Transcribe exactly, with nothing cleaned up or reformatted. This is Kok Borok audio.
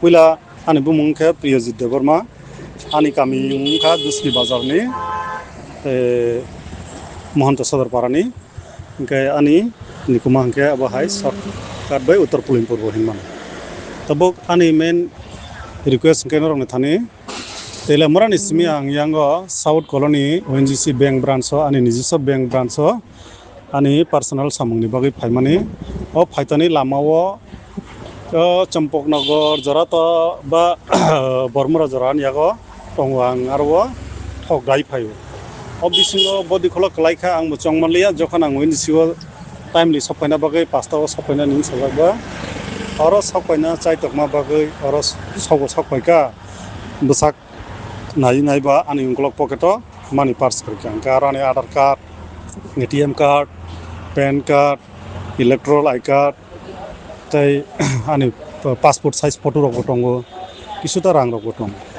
Puila ani bumung khe Priyojit Debbarma, ani kami wngkha Dusni Bazar ni, eh, Mohanta Sodor Para ni, hingke ani nikuma hingke abo hai shortcut bai Uttar Pulim Purbo hinmano. Tabuk ani main request hingke norok ni thani, tei lamura ni simi ang yango South Colony O N G C bank branch o, ani nijiswa bank branch o, ani personal samung ni bagwi phaimani. O phaitani lama o, o Champaknagar jora to ba Bormura jora ni yago tongo ang aro o thok dai phaio. O bisingo body kholo kwlai kha ang bo chong manliya, jokhon ang O N G C o timely sok paina bagwi pasta o sok paina ni sajak ba. Oro sok paina chai tokma bagwi oro sok sok pai kha. Bwsak nai nai ba ani ukolog pocket o money purse kwrwi kha. Hingke aro ani Aadhaar card, A T M card, pan card, electoral I card, tei ani passport size photo rok bo tongo, kisuta rang rok bo tongo.